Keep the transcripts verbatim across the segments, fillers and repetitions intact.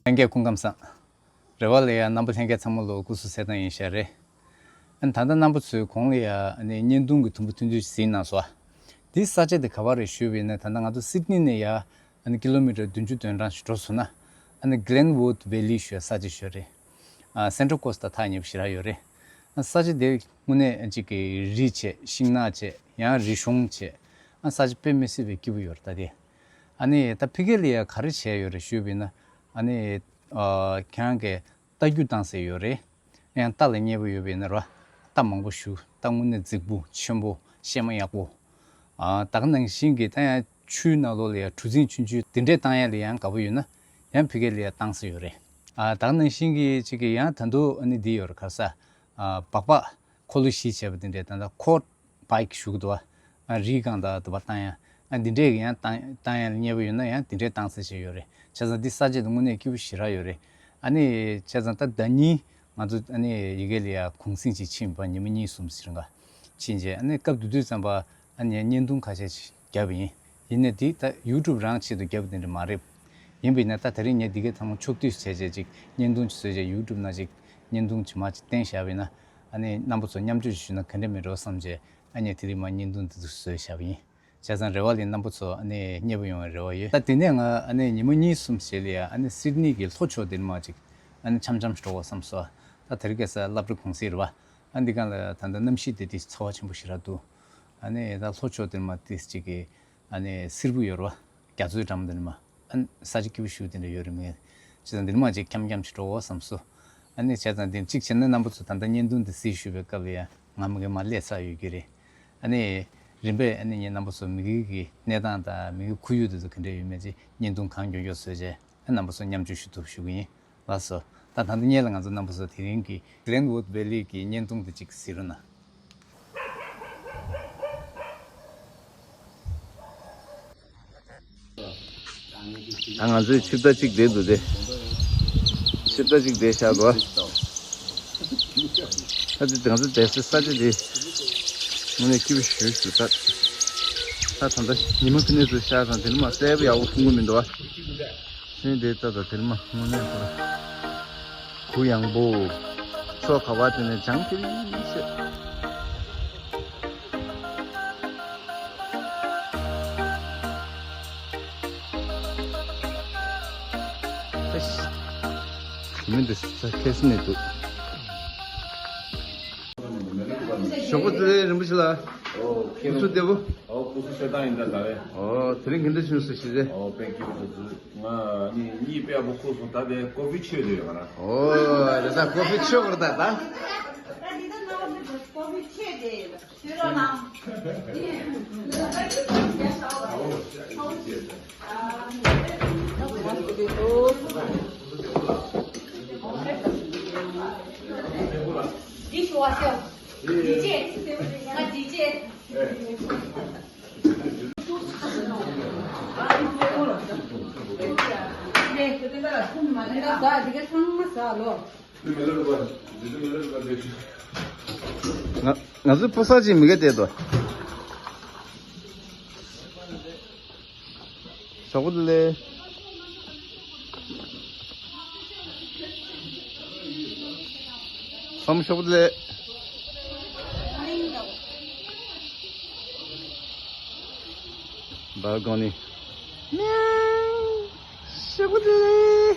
ལྷན་རྒྱས་སྐུ་ཁམས་བཟང་། རེ་བ་ལ་ཡ་རྣམ་པ་ལྷན་རྒྱས་ཚང་མ་ལོ་སྐུ་གཟུགས་གསལ་ཐང་ཡིན་ཤག་རེད། ཨ་ནི་ད་ལྟ་རྣམ་པ་ཚོས་གོང་ལ་ཡ་ཨ་ནི་བརྙན་ཐུང་གི་དུམ་བུ་ཐུང་ཐུང་ཞིག་གཟིགས་གནང་སོང་ཨ། འདི་ས་ཆ་དེ་ག་པར་རེད་ཞུས་པ་ཡིན་ན། ད་ལྟ་ང་ཚོ་སིད་ནི་ནས་ཡ་ཨ་ནི་ཀི་ལོ་མི་ཊར་བདུན་ཅུ་དོན་གྲངས་ཤིག་འགྲོ་སོང་ན། ཨ་ནི་Glenwood Valley ཞུ་ས་ཆ་ཞིག་ཡོད་རེད། ཨ་Central Coast དང་ཐག་ཉེ་པོ་ཞེ་དྲག་ཡོད་རེད། ཨ་ས་ཆ་དེ་དངོས་གནས་ཅིག་གི་རི་བྱས། ཤིང་ནགས་བྱས། ཡང་རི་གཞུང་བྱས། ཨ་ས་ཆ་དཔེ་མི་སྲིད་པའི་སྐྱིད་པོ་ཡོད་རེད་ད་དེ། ཨ་ནི་ད་ཕ་གི་ལ་ཡ་ག་རེ་བྱས་ཡོད་རེད་ཞུས་པ་ཡིན་ན། ཨ་ནི་ཨ་ཁྱེད་རང་གི་རྟ་རྒྱུག་བཏང་ས་ཡོད་རེད། ཡང་རྟ་ལ་མཉེས་པོ་ཡོད་པ་ཡིན་ན་ར། རྟ་མང་པོ་ཞུགས། རྟ་དངོས་གནས་རྫིག་པོ་ཆེན་པོ་གཤེད་མ་ཡག་པོ། ཨ་ད་ག་ནང་བཞིན་གྱི་ད་ཡང་ཆུའི་ནང་ལོགས་ལ་ཡ་གྲུ་གཟིངས་ཆུང་ཆུང་དེ་འདྲས་བཏང་ཡ་ལ་ཡང་དགའ་པོ་ཡོད་ན། ཡང་ཕ་གི་ལ་ཡ་བཏང་ས་ཡོད་རེད། ཨ་ད་ག་ནང་བཞིན་གྱི་ཅིག་གི་ཡང་ད་དུང་ཨ་ནི་འདི་ཡོད་རེད། ག་རེ་ཟེར། ཨ་སྦག་སྦག་འཁོར་ལོ་བཞི་བྱས་པ་དེ་འདྲས། ད་ལྟ་ཁོ་བྷའིཀ་ཞུགས་འདུག་བ། ཨ་རིའི་སྒང་དང་དུ་བ་བཏང་ཡ། ཨ་འདི་འདྲས་ཀྱི་ཡང་བཏང་བཏང་ཡ་ལ་མཉེས་པོ་ཡོད་ན་ཡང་དེ་འདྲས་བཏང་ས་ཞིག་ཡོད་རེད། བྱས་ཙང་འདི་ས་ཆ་དེ་དངོས་གནས་སྐྱིད་པོ་ཞེ་དྲག་ཡོད་རེད། ཨ་ནི་བྱས་ཙང་ད་ཟླ་ཉིན་ང་ཚོ་ཨ་ནི་ཡ་གི་ལ་ཡ་གུང་གསེང་ཅིག་ཕྱིན་པ། ཉི་མ་གཉིས་གསུམ་ཟེར་འགའ་ཕྱིན་རྗེས། ཨ་ནི་སྐབས་དེ་དུས་ཙམ་པ་ཨ་ནི་བརྙན་ཐུང་ཁ་ཤས་ཤིག་བརྒྱབ་པ་ཡིན། ཡིན་ནའི་འདི་ད་ཡུ་ཊུབ་རང་ཆེད་དུ་བརྒྱབ་པ་དེ་འདྲ་མ་རེད། ཡིན་པ་ཡིན་ན་ད་དེ་རིང་ངས་འདི་གའི་ཚང་མ་ཕྱོགས་བསྡུས་བྱས་བྱས་ཅིག་བརྙན་ཐུང་ཅིག་བཟོས་བྱས་ཡུ་ཊུབ་ནང་ཅིག་བརྙན་ཐུང་ཇི་མ་ཅིག་བསྟན་བཞག་པ་ཡིན་ན། ཨ་ནི་རྣམ་པ་ཚོ་མཉམ་སྤྱོད་ཅིག་ཞུས་ན་ག་འདྲ་མི་འགྲོ་བསམ་བྱས། ཨ་ནི་དེ་རིང་མ་བརྙན་ཐུང་འདི་ཚོ་བཟོས་བཞག་པ་ཡིན། བྱས་ཙང་རེ་བ་ལས་རྣམ་པ་ཚོ་ཨ་ནི་མཉེས་པོ་ཡོང་བའི་རེ་བ་ཡོད། ད་དེ་ནས་ང་ཨ་ནི་ཉི་མ་གཉིས་གསུམ་རྗེས་ལ་ཡ་ཨ་ནི་སིད་ནི་གི་ལྷོ་ཕྱོགས་དེར་མ་ཅིག་ཨ་ནི་འཆམ་འཆམ་ཞིག་འགྲོ་དགོས་བསམ་སོང་། ད་དེ་རིང་ཁ་སང་སློབ་གྲྭ་གུང་སེང་རེད་བ། ཨ་འདི་གང་ལ་ད་ལྟ་གནམ་གཤིས་དེ་དེ་ཚ་བ་ཆེན་པོ་ཞེ་དྲག་འདུག་ཨ་ནི་ད་ལྷོ་ཕྱོགས་དེར་མ་དེ་ཅིག་གི་ཨ་ནི་བསིལ་པོ་ཡོད་རེད་བ། རྒྱ་མཚོའི་འགྲམ་དེར་མ། ཨ་ནི་ས་ཆ་སྐྱིད་པོ་ཞིག་དེ་འདྲ་ཡོད་རེད་མོད། བྱས་ཙང་འདིར་མ་ཅིག་འཁྱམ་འཁྱམ་ཞིག་འགྲོ་དགོས་བསམ་སོང་། ཨ་ནི་བྱས་ཙང་དེ་གཅིག་བྱས་ན་རྣམ་པ་ཚོ་ད་ལྟ་བརྙན་ཐུང་འདི་གཟིགས་བཞུགས་པའི་སྐབས་ལ་ཡང་ང་མ་གི་མར་སླེབས་ཚར་ཡོད་ཀྱི་རེད། ཨ་ནི་རིམ་པས་ཨ་ནི་ངས་རྣམ་པ་ཚོ་མ་གི་གི་གནས་སྟངས་དང་མ་གི་ཁོར་ཡུག་དེ་ཚོ་ག་འདྲ་ཡོད་མེད་ཅིག་བརྙན་ཐུང་གང་མགྱོགས་མགྱོགས་བཟོས་བྱས། ཨ་རྣམ་པ་ཚོ་མཉམ་སྤྱོད་ཞུ་ཐུབ་ཞུ་གི་ཡིན། ལགས་སོ། ད་ད་ལྟ་སྔོན་ལ་ང་ཚོ་རྣམ་པ་ཚོ་དེ་རིང་གི་Glenwood Valley གི་བརྙན་ཐུང་དེ་གཅིག་གཟིགས་རོགས་གནང་། ད་ང་ཚོའི་ཆིབས་རྟ་གཅིག་བསྡད་འདུག་སྟེ། ཆིབས་རྟ་གཅིག་བསྡད་བཞག་འདུག་ཨ། ད་དེ་ང་ཚོ་བསྡད་སའི་ས་ཆ་དེ་དངོས་གནས་སྐྱིད་པོ་ཞེ་པོ་ཞིག་འདུག་ད་ད་ད་ཉི་མ་ཕི་ནས་ཚུར་ཤར་སོང་། དེ་ནས་མ་གསལ་པོ་ཡག་པོ་མཐོང་གི་མི་འདུག་ཨ། ཚུན་དེ་ལྟ་དང་དེར་མ་དངོས་གནས་ཁོ་ར་གུ་ཡངས་པོ། ཕྱོགས་ག་བ་དེ་ནས་བྱང་ཐིལ་ཤེས། ཨེ་ཤ། མི་འདི་ས་ཁེ་སི་ནས་འདུག་ཞོགས་པ་བདེ་ལེགས་རིན་པོ་ཆེ་ལགས། ཨོ། སྐུ་གཟུགས་བདེ་པོ། ཨོ། སྐུ་གཟུགས་གསལ་ཐང་ཡིན་ད་ད་བས། ཨོ། དེ་རིང་ག་འདྲ་བྱུང་སོང་ཞེས་ཟེར། ཨོ། དཔེ་སྐྱིད་པོ་འདུག་ང་ནི་གཉིད་དཔེ་ཡག་པོ་ཁུག་སོང་། ད་དེ་ཀོ་ཕི་མཆོད་དེ་ཡོད་ང་རང་། ཨོ། རེད་ད། ཀོ་ཕི་མཆོད་དགོས་རེད་ད་ད། ཀོ་ཕི་མཆོད་དེ་ཡོད། ང་ང་ཚོའི་ཕོ་གསར་ཅིག་མི་ག་བསྡད་དོ། ཞོགས་པ་བདེ་ལེགས། བསམ། ཞོགས་པ་བདེ་ལེགས། བལ་ཀོ་ནི། མིའུ། ཞོགས་པ་བདེ་ལེགས།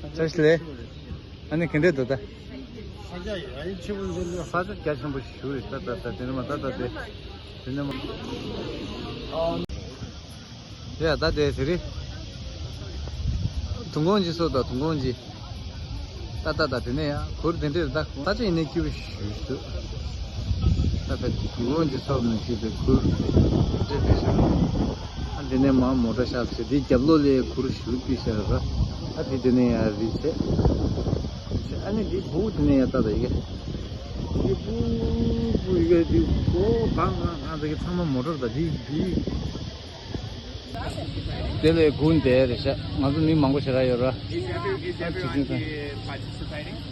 བཀྲ་ཤིས་བདེ་ལེགས། ཨ་ནི་ག་འདྲས་འདུག་ད། ས་ཆ་ཡ་ཡི་ཆེ་བོ་འདི་འདྲ། ས་ཆ་རྒྱ་ཆེན་པོ་ཞིག་རེད་ད་ད་ད། དེ་ནས་མ་ད་ད་དེ། དེ་ནས་མ། ཡ་ད་དེ་དེ་རེད། དུང་ཁོང་ཅིག་སོ་ད། དུང་ཁོང་ཅིག་ད་ད་ད། དེ་ནས་ཡ་གུར་དེ་འདྲས་ད། ས་ཆ་ཡིན་ནའི་སྐྱིད་པོ་ཞིག་འདུག་ད་ད་དུང་ཁོང་ཅིག་སོ་ནས་ཅིག་དེ་གུར་དེ་འདྲས་དེ་ཞིག་ཨ་འདི་ནས་མར་མོ་ཊ་བཞག་ཚེ་འདི་རྒྱབ་ལོགས་ལ་གུར་ཞིག་བཏིང་བཞག་ར། ཨ་འདི་དེ་ནས་ཡར་རི་བྱས། ཨ་ནི་འདི་སྦུག་དེ་ནས་ཡར་ལྟ་ད་ཡི་གེ། འདི་སྦུག་སྦུག་ཡི་གེ་འདི་སྒོ་གང་གང་གང་དེ་གི་ཚང་མ་མོ་ཊ་ད་འདི་འདི། དེ་ལས་དགུན་དེ་རེད་ཤག་ང་ཚོ་མི་མང་པོ་ཞེ་དྲག་ཡོད་ར། ཨ་ཕྱི་ཚུན་ཚོད།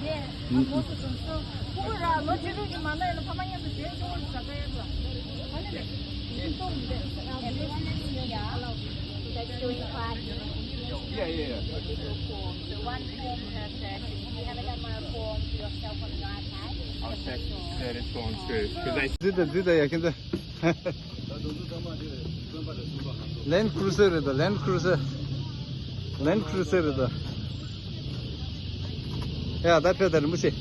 Yes, I'm also concerned. ཕྲུ་གུ་ར་ལོ་བཅུ་དྲུག་གི་མ་ན་ཡོད་ན་ཕ་མ་མཉམ་དུ་བྱོན་ཆོག་གི་ཟ་ག་ཡོད་ལ། ཨ་ནི་རེད། Everyone that's here, that's doing kayak, yeah, yeah, yeah, okay, so one form per person. If you haven't done one form for yourself on your iPad, I'll check that it's going through. Because I Zita, Zita, yeah, can. Land Cruiser རེད་དོ། Land Cruiser. Land Cruiser རེད་དོ། ཡ་ད་ཕེབས་ད་རིན་པོ་ཆེ།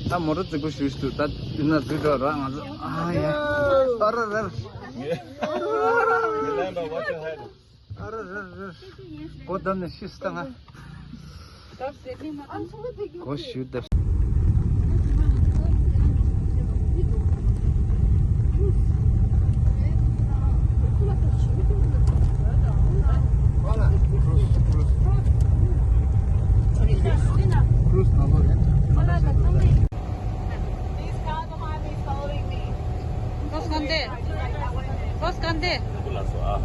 ད་མོ་ཊ་རྫིག་པོ་ཞུ་ཞུ་འདུག་ད་འདི་ན་འཛུལ་འགྲོ་ར་ང་ཚོ། ཨ་ཡ། ཨ་ར་ར། Remember what you had. ཨ་ར་ར་ར། སྒོ་བརྡབས་ནས་ཤི་སོང་ང་། སྒོ་ཞུ་བརྡབས། These cars behind me is following me. Los Conde. Los Conde.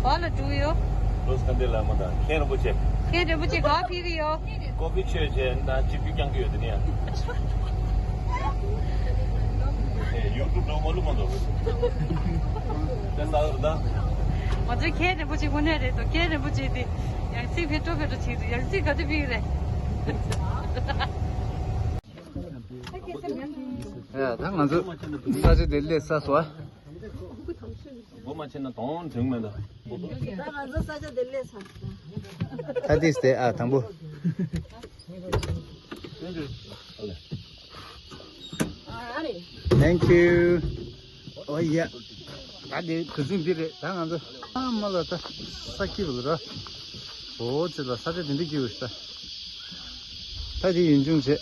Hola, Julio. Los Conde la moda. Ken Rinpoche. Ken Rinpoche, coffee rio. Coffee church and the chippy can you the near. You could know what you want. That's all done. What you can't put you on it, can't put you the. Yang si phe to phe to chi, yang si ka te bi re. ཡ་ད་ང་ཚོ་ས་ཆ་དེ་སླེབས་ཚར་སོང་། སྒོ་མ་ཕྱེ་ན་དོང་དྲུག་མེད་འདུག་ད་ང་ཚོ་ས་ཆ་དེ་སླེབས་ཚར་སོང་། ད་དེས་དེ་ཨ་དང་པོ། Thank you. ཨོ་ཡ། ད་དེ་གྲུ་གཟིངས་འདི་རེད། ད་ང་ཚོ་ཨ་མ་ལ་ད་ས་སྐྱིད་པོ་ལ་ར། ཨོ་ཙི་ལ་ས་ཆ་དེ་འདྲ་སྐྱིད་པོ་ཞིག་ད། ད་དེ་ཡིན་ཆུང་བྱས།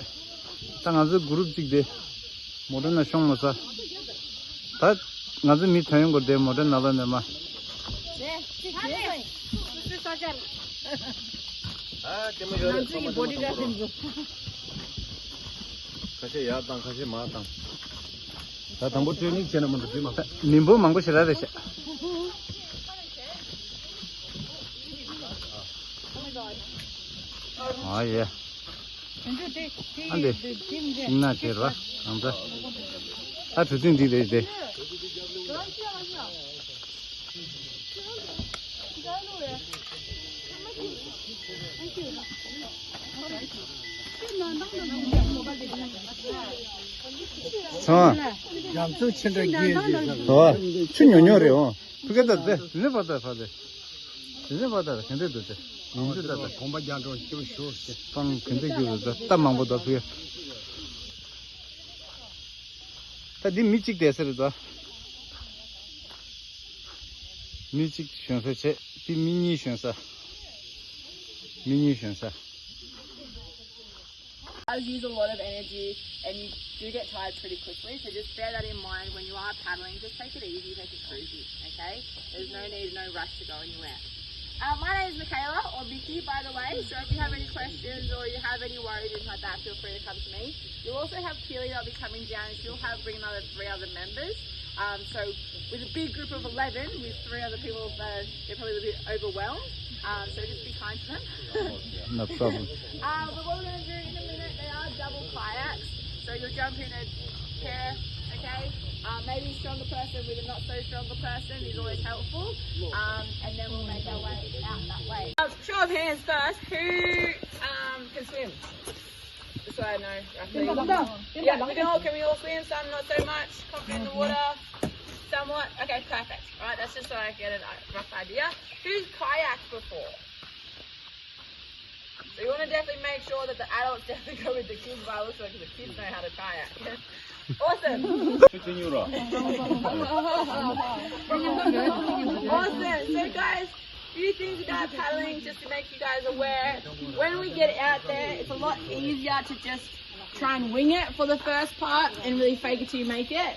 ད་ང་ཚོ་གུ་རུབ་གཅིག་དེ་མོ་ཊ་ནང་ཤོང་མ་ཚར། ད་ང་ཚོ་མི་ཐོན་ཡོང་གོ་དེ་མོ་ཊ་ནང་ལ་ནས་མ། ཨ་ལྟད་མོ་ཡོད་རེད། ཚང་མ་ཚང་མ་ཚང་མ། ཁ་ཤས་ཡར་བཏང་ཁ་ཤས་མར་བཏང་། ད་དང་པོ་ཊྲེ་ནིང་བྱས་ན་མ་འགྲོ་དུས་མ། མི་འབོར་མང་པོ་ཞེ་དྲག་རེད་ཤག་ཨ་ཡེ། ཨ་འདི། ན་བྱེད་རོ། གང་ཚ། ཨ་གྲུ་གཟིངས་འདི་རེད་དེ། ཚང་མ། ཡང་ཚུལ་ཆེ་འདྲ་རྒྱས་ཡོད་ཟེར། ཨོ། ཆུ་ཉུང་ཉུང་རེད་འོང་། ཕི་ཀ་ད་ཟེ། དེ་ནས་བ་ད་ཕ་ཟེ། དེ་ནས་བ་ད་གན་དེ་འདུག་ཟེ། ཡིན་དུ་ད་ད། གོམ་པ་རྒྱག་འགྲོ་སྐྱིད་པོ་ཞུ་ཟེ། སྤང་གན་དེ་སྐྱིད་པོ་ད་སྟབས་མང་པོ་ད་ཕི་ཀ་ད་འདི་མི་གཅིག་བསྡད་ས་རེད་ད། མི་གཅིག་ཞོན་ས་བྱས། འདི་མི་གཉིས་ཞོན་ས། མི་གཉིས་ཞོན་ས། Does use a lot of energy and you do get tired pretty quickly, so just bear that in mind when you are paddling. Just take it easy, take it cruisy, okay? There's no need, no rush to go anywhere. Uh, my name is Michaela, or Mickey, by the way, so if you have any questions or you have any worries or anything like that, feel free to come to me. You'll also have Keely that'll be coming down, and she'll have bring another three other members. Um, so with a big group of eleven, with three other people, uh, they're probably a little bit overwhelmed. Um, so just be kind to them. No problem. Uh, but what we're going to do in a minute, they are double kayaks. So you'll jump in a pair, okay? Uh, maybe a stronger person with a not so stronger person is always helpful. Um, and then we'll make our way out that way. Uh, show of hands first. Who um, can swim? Just so I know. Roughly. Yeah, we can all, can we all swim? Some not so much. Confident in the water. Somewhat. Okay, perfect. All right, that's just so I get a rough idea. Who's kayaked before? So you want to definitely make sure that the adults definitely go with the kids by the looks of it, 'cause the kids know how to kayak. Awesome. Awesome. So guys, few things about paddling just to make you guys aware. When we get out there, it's a lot easier to just try and wing it for the first part and really fake it till you make it.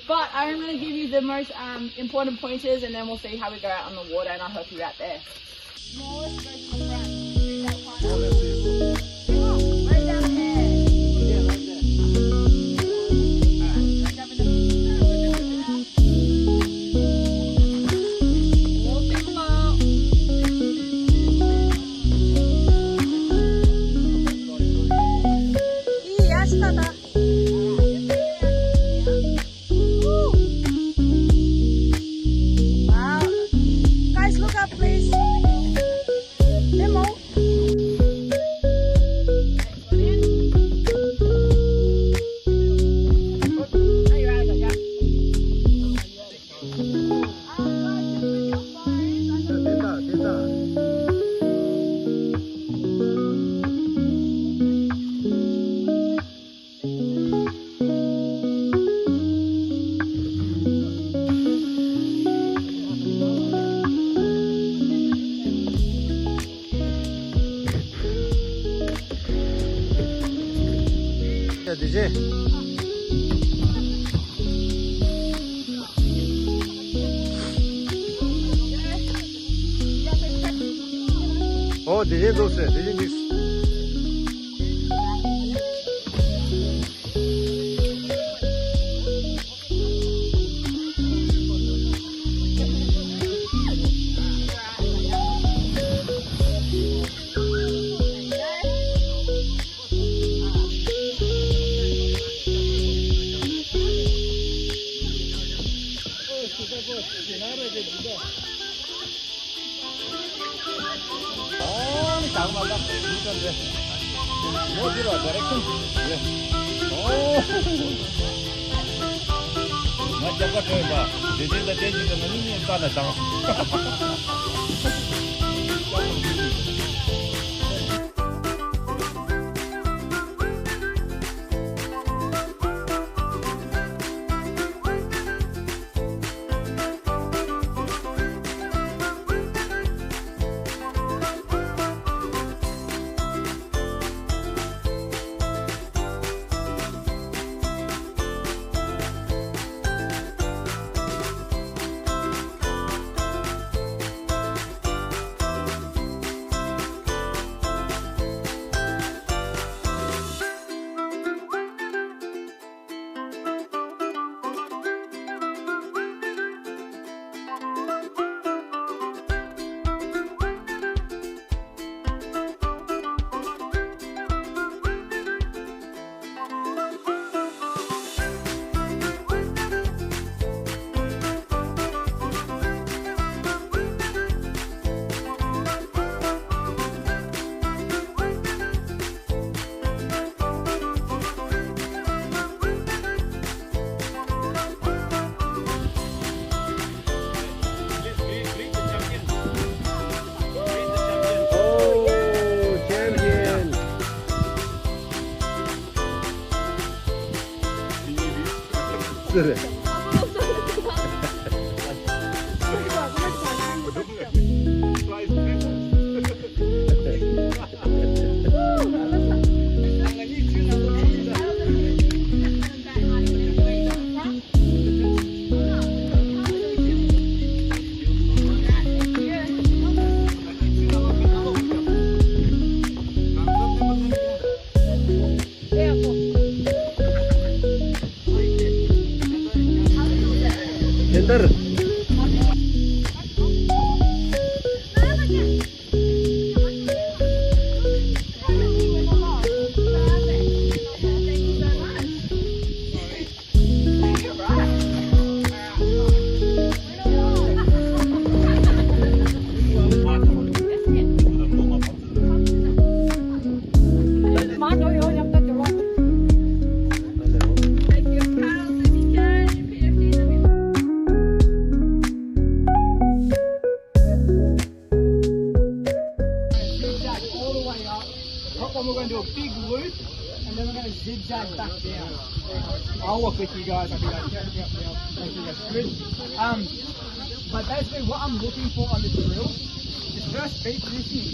But I'm going to give you the most um, important pointers, and then we'll see how we go out on the water, and I'll help you out there. Smallest goes in the front. Who's that one? Come on, right down there. Yeah, right there. All right, let's jump in the We'll see you tomorrow. ཨོ་དེ་བཞིན་འདུག་ཟེར། དེ་བཞིན་འདུག་ཨོ་ནི་དང་མ་དང་། འདི་ཚོ་འདི། ལོ་འདི་ལ་ཌའི་རེག་ཤན་རེད། ཨོ། ང་རྒྱབ་ཁ་བྲོས་ཡིན་པ། དེ་དེ་ལ་བསྟན་གྱིས་ང་གཉིས་གཉིས་ཀ་ལ་དང་། Oh, champion! Zigzag all the way up. Top one, we're gonna do a big loop, and then we're gonna zigzag back down. I'll walk with you guys. I'll be like, "Yep, yep, yep." Thank you, that's good. Um, but basically, what I'm looking for on this drill is first beat this in.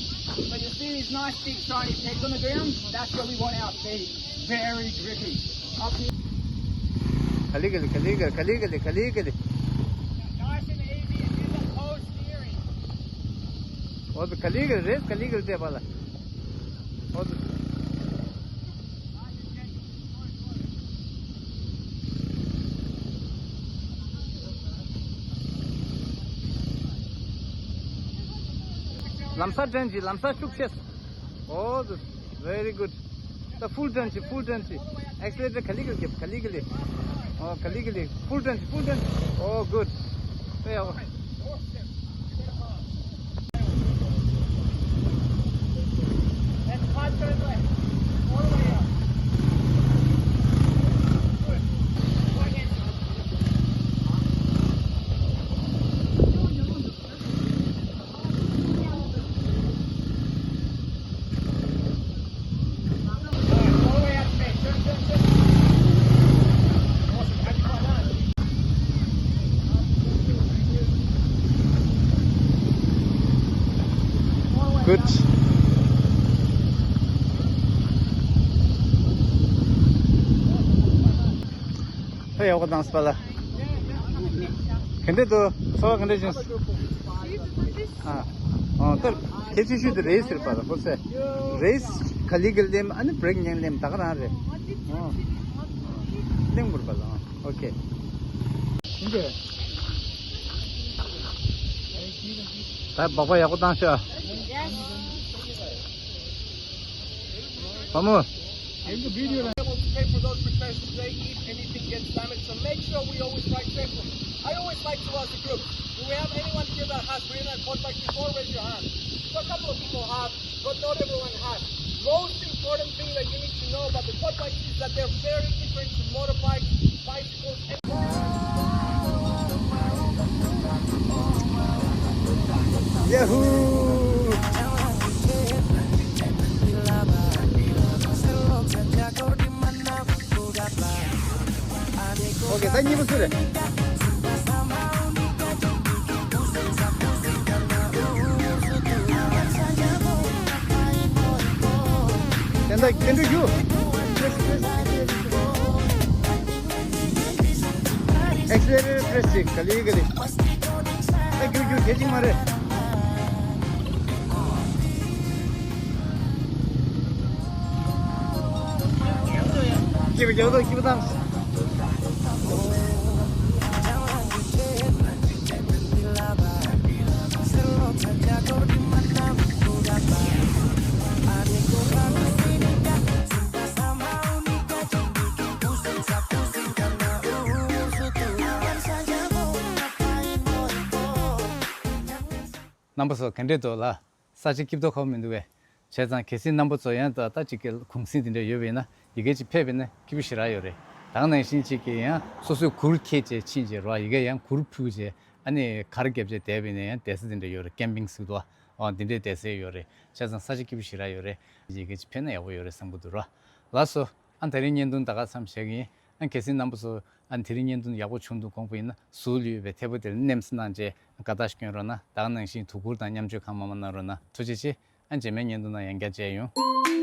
But you see these nice big shiny pegs on the ground? That's where we want our feet. Very grippy. Up here. Kali, kali, kali, kali, kali, kali, kali. Nice and easy. It gives us low steering. ཨོ་ཙི་ག་ལེར་རེད། ག་ལེར་བལྟས་པ་ལ། ཨོ་ཙི། ལམ་སང་དྲན་གྱིས། ལམ་སང་བཅུག་ཤེས། ཨོ་ཙི། Very good. ད་ཕུལ་དྲན་གྱིས། ཕུལ་དྲན་གྱིས། ཨེག་སི་ལེ་ཊར་ག་ལེར་རྒྱབ། ག་ལེར་ག་ལེར། ཨོ་ག་ལེར་ག་ལེར། ཕུལ་དྲན་གྱིས། ཕུལ་དྲན་གྱིས། ཨོ་གུཌ། ཨེ་ཡ། Good. ཡག་པོ་བཏང་སོང་པ་ལགས། ག་འདྲ་འདུག་ཚོར་བ་ག་འདྲ་བྱུང་སོང་། ཨ། ཨོ་ད་གལ་ཆེ་ཤོས་དེ་རེས་ཟེར་པ་ལགས། ཁོ་ཚོས་རེས་ག་ལེ་ག་ལེ་ལེན། ཨ་ནི་བྷི་རེག་ཉན་ལེན་ད་ག་རང་རེད། ཨོ་ལེན་དགོས་པ་ལགས། ཨོ་ཨོ་ཁེ། ད་སྦག་སྦག་ཡག་པོ་བཏང་ཤག་བུ་མོ། Able to pay for those repairs today if anything gets damaged, so make sure we always try check them. I always like to ask the group, do we have anyone here that has ridden a quad bike before? Raise your hand. So a couple of people have, but not everyone has. Most important thing that you need to know about the quad bikes is that they're very different to motorbikes, bicycles, and Yahoo! Okay, ད་གཉིས་པ་སུ་རེད། དེ་འདྲ་དེ་འདྲ་རྒྱུ། Accelerator press བྱེད། ག་ལེ་ག་ལེ། ད་རྒྱུག་རྒྱུག་བྱེད་ཅིག་མ་རེད། སྐྱིད་པོ་རྒྱག་དང་སྐྱིད་པོ་བཏང་། རྣམ་པ་ཚོ་ག་འདྲས་འདུག་ལགས། ས་ཆ་སྐྱིད་མདོག་ཁ་པོ་མི་འདུག་གས། བྱས་ཙང་གལ་སྲིད་རྣམ་པ་ཚོ་ཡང་ད་ལྟ་གཅིག་གི་གུང་སེང་དེ་འདྲ་ཡོད་པ་ཡིན་ན་ཡ་གི་ཅིག་ཕེབས་པ་ཡིན་ན་སྐྱིད་པོ་ཞེ་དྲག་ཡོད་རེད། ད་ག་ནང་བཞིན་གཅིག་གི་ཡང་སོ་སོའི་གུར་ཁྱེར་བྱས་ཕྱིན་བྱས་རོགས་ཡ་གི་ཡང་གུར་ཕུབ་བྱས་ཨ་ནི་གར་བརྒྱབ་བྱས་བསྡད་པ་ཡིན་ན་ཡང་བསྡད་ས་དེ་འདྲ་ཡོད་རེད། ཀེམ་པིང་ཟེར་གི་འདུག་ཨ། འོ་འདི་འདྲའི་བསྡད་ས་ཡོད་རེད། བྱས་ཙང་ས་ཆ་སྐྱིད་པོ་ཞེ་དྲག་ཡོད་རེད། ཡ་གི་ཅིག་ཕེབས་ན་ཡག་པོ་ཡོད་རེད་བསམ་གི་འདུག་རོགས། ལགས་སོ། ཨ་དེ་རིང་བརྙན་ཐུང་ད་ག་མཚམས་བཞག་གི་ཡིན། ཨ་དེ་རིང་བརྙན་ཐུང་ཡག་པོ་བྱུང་འདུག་དགོངས་པ་ཡིན་ན་ཟུར་ལ་ཡོད་པའི་ཐད་པོ་དེར་མནན་གནང་བྱས་དགའ་རྟགས་ཤིག་སྐྱོན་རོགས་གནང་། ད་ག་ནང་བཞིན་དོ་ཁུར་དང་མཉམ་སྤྱོད་གང་མང་མང་གནང་རོགས་གནང་། ཐུགས་རྗེ་ཆེ། ཨ་རྗེས་མའི་བརྙན་ཐུང་ནང་ཡང་བསྐྱར་མཇལ་ཡོང་།